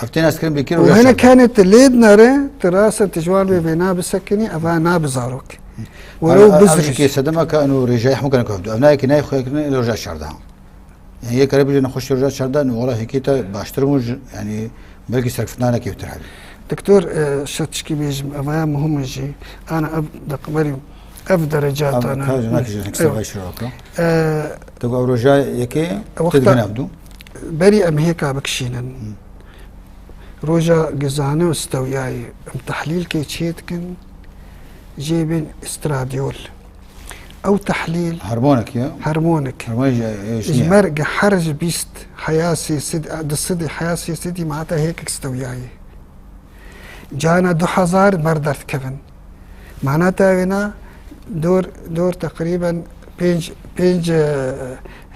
Ev tên ez kirin bikir û û hinek hene tu lê dinere, tu rasen tu ji wan vê vê nabisekinî, eva nabi zarok. Were û bizirî. Ev jî kê sedema ka eno rêjayê hemû kene ku hevdu. Ev nayê ki nayê xwe kirin, ê roja çardeh. Yani yê kare bije nexweşî roja çardeh, û wala hêkê te baştir bû ji, yani belkî serkeftina ne kêftir hebî. Doktor, e, şe tişkî bêjim, ev ya muhim e jî. Ana ev deqberî, ev derecatana. Ev ka ji nakî ji nek seva şiroka. E, tu ev roja yekê, e, wexta tu dibin evdu. Berî em hêka bikişînin. Hı. Roja gizane û stewiyayê em tehlîlkê çê dikin, jê bên estradiol. Ew tehlîl Hormonek ya? Hormonek. Hormonek ji, e, ji ji niye? Mer gi her ji bîst heya sê sed, di sedî heya sê sedî mate hêkek stewiyayê. Cana du hezar mer derdikevin. Mana te wêna dor, dor teqrîben pênc, pênc, e,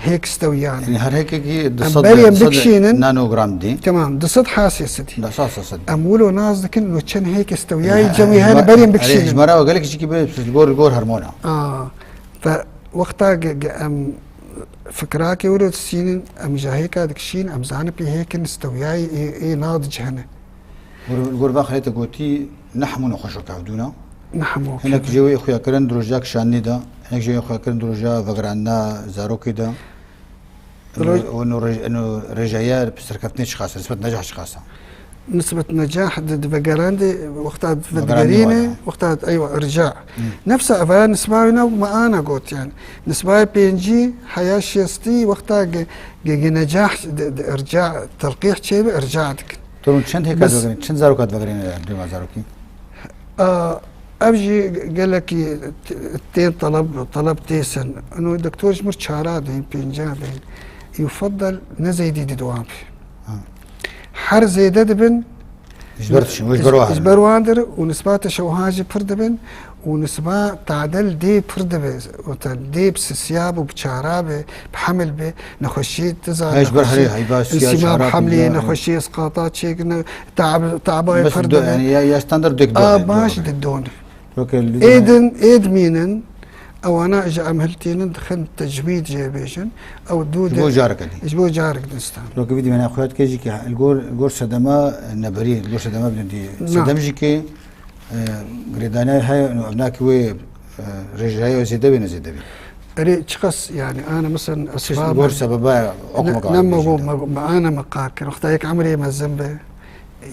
hêk stewiyan. Yani her hêkekî du sed, em berê em du sed bikişînin, nanogram dî. Tamam, du sed heya sê sedî. Du sed, sê sed. Em wilo nas dikin, no çend hêk stewiyayî cemî hene, berê em bikişînin. Ji me re gelek jî ki bi gor, gor hormona. Aa, ve wexta ge, ge em fikrakê wilo disînin, em ji hêka dikişîn, em zanin pê hêkin stewiyayî ê, ê nadicihine. Gor, gor va xelê te gotî, ne hemû nexweşok hevdû ne. Ne hemû. Hinek jê wê xuya kirin di rojak şanî de, hinek jê wê xuya kirin di roja vegerandina zarokê de. Ino, roj- ino rej-, ino rêjeye serkeftinê çiqas e, nisbet necah çiqas e? Nisbet necah di, di vegerandê, wexta di vegerandê, wexta eywa, irca. Hı. Nefsa eva nisba wî ne me ana got yani. Nisbayê pêncî, heya şêstî, wexta ge, ge, ge necah di, di irca, telqîh çêbe, irca dikin. Tu çend hêka divegerîn, çend zaroka divegerîne dema zarokî? A, ev jî gelekî t-, tên teleb, teleb têsin. Ino doktor ji mir çara deyin, pênca deyin. Yufaddal ne zêdî di dewam. Ha. Her zêde dibin, ji ber tişin, ji ber wan, ji ber wan dir û nisbata şewhan jî pir dibin û nisba tadel dê pir dibe. Û te dê bi sisiya bû, bi çara be, bi hemil be, nexweşiyê diza, insîma bi hemlê, nexweşiyê isqata çêkirine, Tab-, tabayê pir dibin. Yani ya, ya standart dek. A, baş didon. Ê din, ê dimînin, ewana ji em hiltînin dixin tecmîd jê bêjin. Ew dû ji bo careke din. Ji bo carek din stand. Roke vîdî mena xuyat ke jî ki li gor, li gor sedema neberî, li gor sedema bilindî. Na. Sedem jî ki, e, girêdaniya heye, ev nakî wê, e, rêjayê zêde bê, ne zêde bê. Erê, çiqas yani, ana mesela esbab. Gor sebeba, ne, okuma ne me go, me, me ana me qar kir. Wexta yek emrê mezin be.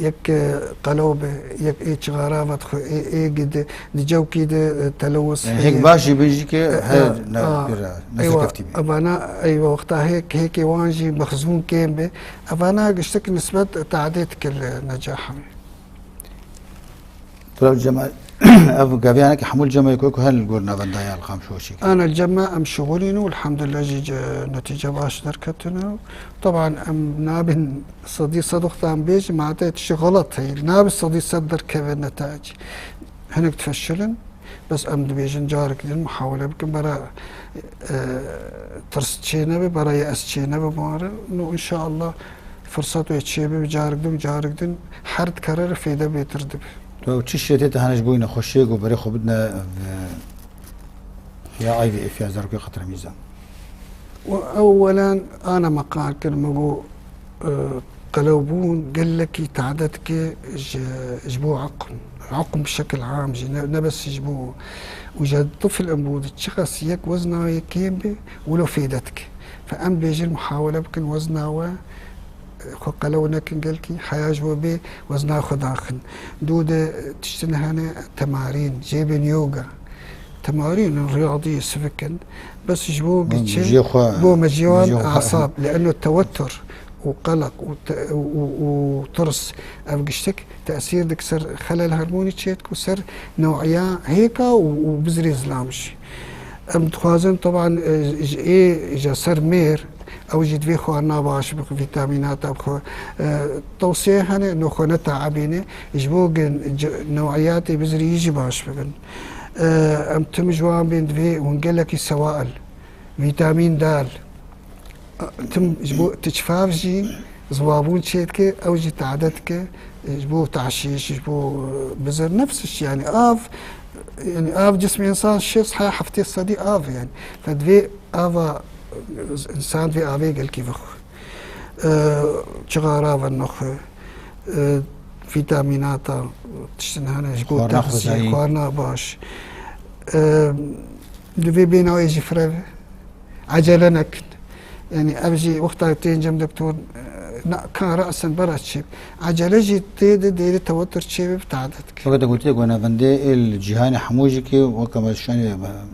Yek, e, qelo be, yek ê çixara ve dixwe, ê, ê gide, di cewkî de, e, telewis heye. Yani hêk baş jî bin jî ke, e, he, e, ne, a, pêra, ne eywa, serkeftî be. Evana, eywa, wexta hêk, hêkê wan jî mexzûn kêm be. Evana giştik nisbet tadê dike li necaha me. Turav Cemal, ev gaviyanekî hemû li cem e ku, ku her li gor navendaya li Qamşoşî. Ana li cem me em şixulîn û elhamdulillah jî ce-, netîce baş derketine. Taban em nabin sedî sed wextan bêjin, ma te tiştê xelet heye. Nabe sedî sed derkeve netayec. Hinek difeşilin, bes em dibêjin carek din muhawele bikin, bera, e, tirs çê nebe, bera yê ez çê nebe bari. No, inşallah firsat wê çê bibe, carek din, carek din her dikerere fêde bêtir dibe. Tu ew çi şêtê te hene ji bo nexweşiyê ku berê xwe bidine, e, ya I V F ya zarokê qetremîza? Û ewwelan ana me qar kir, me got, e, qelewbûn gelekî tade dike ji, ji bo eqm. Eqm bi şekil am jî, ne, ne bes ji bo. Û ji tifl em bû di çiqas yek wezna wê kêm be, wilo fêde dike. Fe em dibêjin muhawele bikin wezna we, xwe qelew nekin gelkî, heya ji we bê wezna xwe daxin. Dû de tiştin hene temarîn, jê bên yoga. Temarîn riyadî sivik in. Bes ji bo giçe, ji xwe, bo meciyê wan, meciyê wan asab, li eno tewetur û qelaq û te-, û, û, û tirs ev giştik tesîr dik ser xelel hormonî çêdik û ser new'iya hêka û, û bizrê zilam jî. Em dixwazin, teban, e, ji ê, ji ser mêr, Ew jî divê xwarina baş bixwe, vîtamînata bixwe. E, tewsiye hene, no xwe ne taebîne, ji bo gin c-, newiyatê bizirî jî baş bibin. E, em tim ji wan bên divê hûn gelekî sewail, vîtamîn D, tim ji bo tiçfav jî ziwabûn çêdike, ew jî tade dike, ji bo taşîş, ji bo, e, bizir nefsiş, yani av, yani av cismê insan şêst heya heftê sedî av yani. Fe divê ava, insan divê avê gelkî vexwe. E, çixara ve nexwe, e, vîtamînata, tiştin hene, ji bo Xwarina texsî, xwezayî. Xwarina baş. E, divê bêna wê jî fireve. Ecele nekin. Yani ev jî wexta tên cem doktor, e, na, kan re'sen bera çêb. Ecele jî tê de dêrê tewetur çêbe bi tade dike. Weke te gotiye ku navendê êl cîhanê hemû jî ki weke me şanê,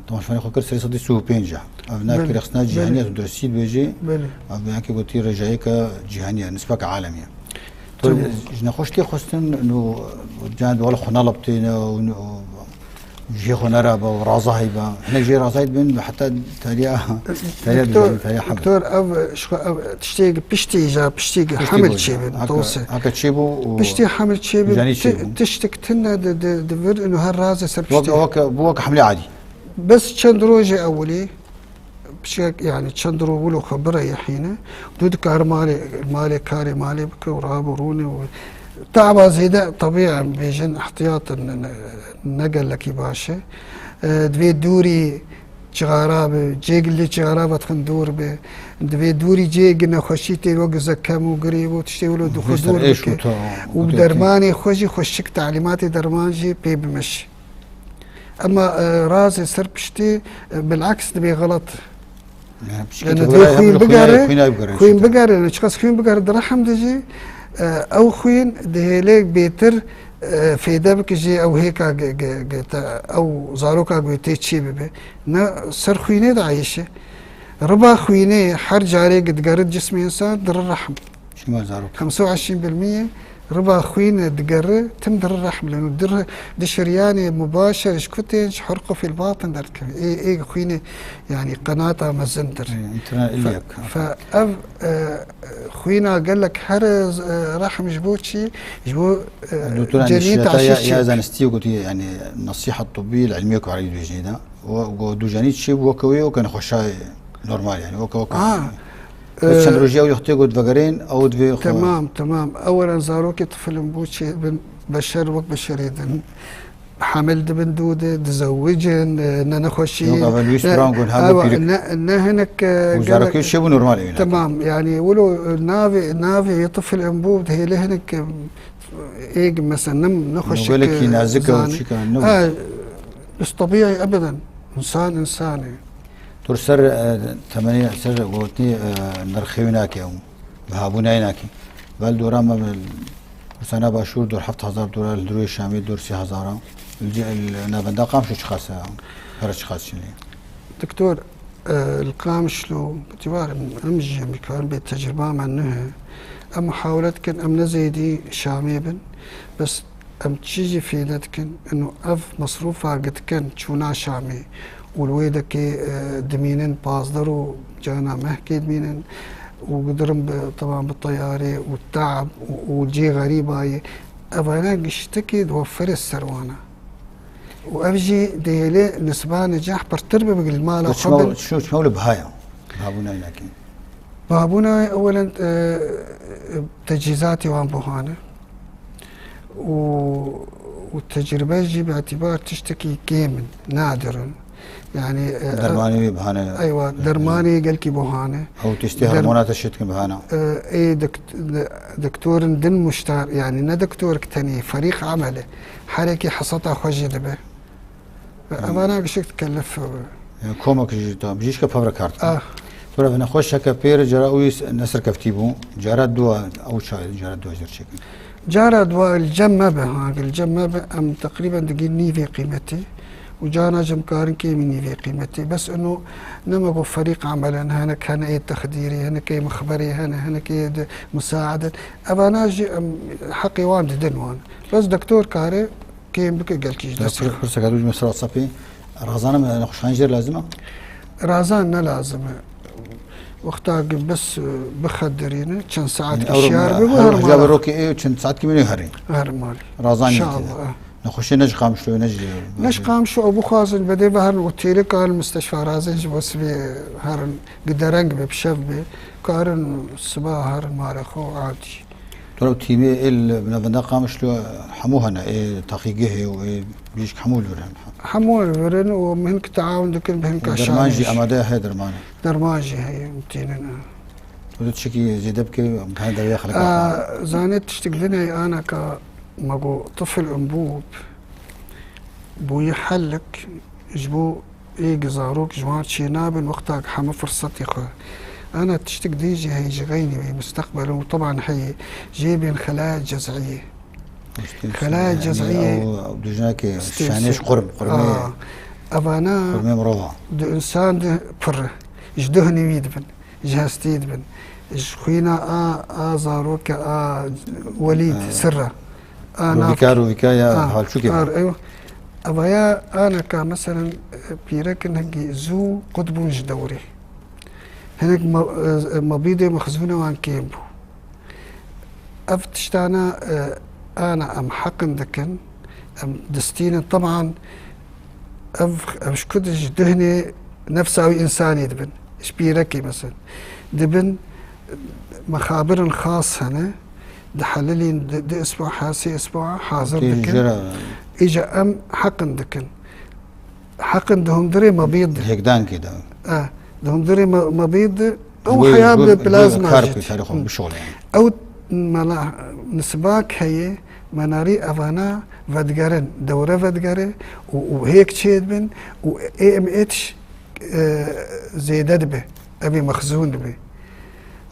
temaşvanê xwe kir serê sedî sî û pênc e. Ev navê Belê, rexstina cîhanî belê. Ya tundresî dibêjê. Belê. Ev yekê gotî rêjayeke cîhanî ye, nisbeke alemî ye. Tu Tamam. Ji nexweş tê xwestin û can wala xwe nelebtêne û, û Cihê xwe nerabe û razahî be. Hinek jê razahî dibin, heta tariya, tariya Doktor, dibin, tariya hebe. Doktor, ev, ji xwe ev tiştê piştî, ja piştî Piştî hemil go, çêbin, haka, tewse. Haka çêbû û Piştî hemil çêbin, janî ti-, çêbû. Tiştik tine di, di, di vir, ino her razê ser Wek, piştî. Wek, bu wek hemlê adî. Bes çend rojê ewilî, Piçek, yani çend roj wilo xwe bireyehîne. Tu dikare malê, malê karê malê bike û rabû rûnê û taba zêde, tebî em bêjin, ihtiyat ne, ne, ne gelekî baş e. E, divê dûrî cixara be, cê gilê cixara ve dixin dûr be. Divê dûrî cê gi nexweşî tê wek zekem û girê û tiştê wilo dixwe Vê ser dûr êş bike. Û ta-, Û û dermanê xwe jî xweşik talîmatê derman jî pê bimeşe. Ema, e, razê ser piştê, e, bilaks dibê xelet. Yani Yani pişkî dibê tu xwîn hem bigere, xwîn bigere, xwîn bigere, yani çiqas xwîn bigere di rehim de jî, e, ew xwîn dihêlê bêtir, e, fêde bike jî ew hêka ge-, ge-, ge-, te, ew zaroka ku tê çê bibe. Ne ser xwînê de ayîş e. Riba xwînê her carê gi digere cismê insan dire rehim. Şima zarok. Xemse û eşîn bil mîye riba xwîne digere, tim dir rehm leno. Dir, di şiryanê mubaşer ji ku tên ji hurqu fil batin derdikeve. Ê, ê xwîne, yani qenata mezindir. Ê, interna Fe, ilyak. Fe ev, e, xwîna gelek her, e, rehm ji bo çi? Ji bo, e, Doktor, yani cenî şirata ya, taşîş ya çêk. Zanistî gotiye, yani nasihat tıbbi, ilmiye ku arayî dibêjin da. O, go du cenî çi bu weke wê, o ke nexweşa normal yani, o ke, o ke. Ha. Bes çend Ee, rojî ew yextê got vegerên, ew divê xwe. Temam, temam. Ewelen zarokê tifilin bû çêbin, beşer wek beşerê din. Hamil dibin dû de, dizewicin, e, ne nexweşî. Yok, evel wîst Ne, Brown got, ha, ewa, pîrik. Ne, ne hinek, e, Û zarokê gelek-, çêbû normal evîna. Temam, yani wilo, e, navê, navê yê tifilin bû, hêlê hinek, e, êg mesela, ne, nexweşik, Gelekî e, nazik e û zane. Çîka, ne Ha, bes tebîî ebeden. Însan, însan e. Tu li ser, e, temenê, ser gotinê, e, nirxê wî nake û bihabûnayê nake. Bel dora me, Kursana Başûr dor heft hezar dolar, li rûyê Şamê dor sê hezar a. Li, li navenda Qamişlo çiqas e, pere çiqas çinê? Doktor, e, li Qamişlo, bitibar em jî em dikarin bê tecrüba me nuh e. Em muhawele dikin, em ne zêdî Şamê bin. Bes Em çi jî fêde dikin, ino ev mesrûfa gi dikin çûna Şamê û li wê dekê, e, dimînin pazdeh û cana mehkê dimînin û gidirin bi, teban bi teyarê û te'b û, û cê xerîbayê. Evane giştekî diwefere ser wana. Û ev jî dihêlê nisba necah pirtir bibe li mala xwe bin. Çima, çima, çima wilo biha ye? Bihabûna wî nake. Bihabûna ewelen, e, tecîzatê wan buhane. û, û tecrübe jî bi îtîbar tiştekî kêm in, nadir in. Yani, e, Dermanê wî bihane. Eywa, dermanê gelkî buhane. Ew tiştê Der-, hormonata şit kin bihane. E, ê dikt-, de-, doktorin din muştar, yani ne doktorek tenê, ferîq emel e. Herekî heseta xwe jî dibe. Evana gişik dikellif. Yani komek jî tam, bijîşke pevre kar dikin. Ah. Tura ve nexweşeke pêr cara wî s-, neserkeftî bû. Cara dua, ew çay, cara dua jir çekin. Cara dua li cem me be, ha, li cem me be, em teqrîben digîn nîvê qîmetî. Û cana cem karin kêmî nîvê qîmetî. Bes ino ne me got ferîq emelen, hinek hene ê texdîrî, hinek ê mixberî hene, hinek ê di musaedet. Evana jî em heqê wan didin wan. Bes doktor kare Kêm bike gelkî ji dest Pir-, re. Pirseka dû ji me ser WhatsAppê. Razana me nexweşxanê jêr lazim e? Razan ne lazim e. Wexta ki bes, e, bixedirîne, çend saet Yanî ki ew şiyar ro-, bi, her her roja mala. Rokê ê çend saet ki min ê herî. Her mal. Razan yekî de. İnşallah. Nexweşê ne ji Qamişlo, ne ji Ne ji Qamişlo, ew bixwazin, bedê ve herin otêlê karin, misteşfa razin ji bo sibê herin, gidereng be, bi şev be, karin siba herin malê xwe û adî. Tu ew tîmê ê li navenda Qamişlo hemû hene, ê teqîgehê û ê bijîşk hemû li vir hene. Hemû li vir in û em hin ki teawun dikin, bi hin ka Derman jî şanê jî. Amade heye dermanê. Derman jî heye, em tînin, e. Tu tiştekî zêde bike, em tane derya xelek Aa, naxwe. Zanê tiştek din heye, ana ka me got tifl enbûb, bûyî helik, ji bo ê gi zarok ji wan çênabin, wexta ki heme firsetê xwe. Ana tiştek din jî heye ji xeynî wê, mustaqbel û teban heye, jê bên xelaya ceziyê. Xelaya ceziyê. Ew, ew dijnakê Stem şanê ji sel. Qurm, qurmê, Aa, evana qurmê mirova. Di insan de pir, ji duhnê wî dibin, ji hestê dibin. Ji xwîna a, a zaroke, a welîd, Ha. Sirre. A Rovîka, nav-, rovîka ya Ha, halçûkê ar, be. Ew, evaya aneka, meselen, pîrekin hingî zû qut bûn ji dewrê. Hinek ma-, e, mabîdê mexzûna wan kêm bû. Ev tiştana, e, ana em heqin dikin, em distînin. Teban ev, ev ji ku di ji duhnê nefsa wî însanî dibin. Ji pîrekî mesela. Dibin, mexabirin xas hene, dihelilîn di, di isbuha, sê isbuha hazir Tê dikin. jera. Îca em heqin dikin. Heqin di hundirê mabîd de. Hêkdankê de. E, di hundirê ma-, mabîd de. Ew Ji bo, heya ji bo, bi ji bo plazma kar jî. Bi tarîx Hı. bişole yani. Ew mela nisbak heye, menarî evana vedigerin, dewre vedigere û, û hêk çêdibin û ê em êtiş, e, zêde dibe. Evê mexzûn dibe.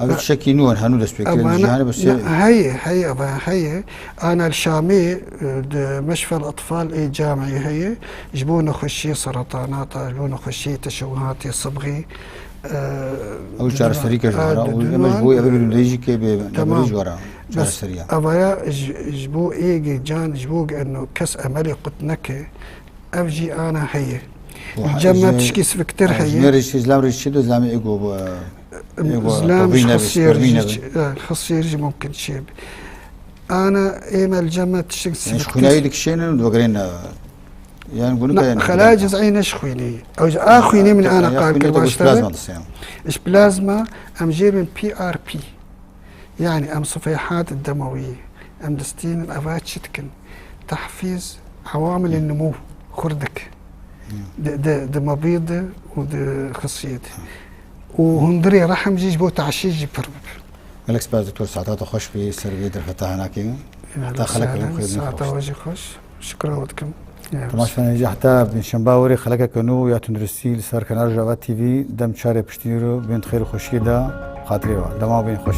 Ev Ve-, tiştekî nû in, henu dest pê kirin, evana, cîhanê bi sê ne, heye, heye, eva heye. Ana li Şamê, e, di Meşfel Atfal ê camiyê heye, ji bo nexweşiyê seretanata, ji bo nexweşiyê teşewuhatê sibxî, e, Ew çareserî kir ji a, wara, di û dunan, eme ji bo ev ê gundeyî jî kê bê, Tamam. Neberî ji wara Bes çareseriya. Evaya ji, ji bo ê ge can, ji bo ge eno kes emelê qut neke, ev jî ana heye. Û Cem me ji, tişkî siviktir e, heye. Ji me rêşî, zilam rêşî de zilamê ego bu, e, ego Zilam tobî ji nebe, xisiyê spirmî rêşî, nebe. E, xisiyê rêşî mumkin çê be. Ana ê me li cem me tiştik Yani ji siviktir. Xwînayî dikişênin û divegerên, e, yani gunu Na, kayên xelaya cezayê ne ji xwînê. Ew ji a xwînê min ana qal kir, plazma başta. Plazma disyan. Ji plazma em jê bin P R P. Yani em sifeyhat demewî, em distînin eva çi dikin? Tehfîz ewamilên nimû xurdik. Di, di, di mabî de û di xisiyê de. Û hundirê rehm jî ji bo teşî jî pir bibe. Gelek spas doktor, saeta te xweş bî, ser vê derfeta hinakê. Heta xelek Sehlen, xwedî saeta xweş. We jî xweş. Şikra we dikim. Temaşevanên jî heta pêncşemba werê xelekeke nû ya tunduristî li ser Kanal Rojava T V, dem çarê piştî nîro, bên di xêr û xweşiyê de, xatirê we. Dema bên xweş.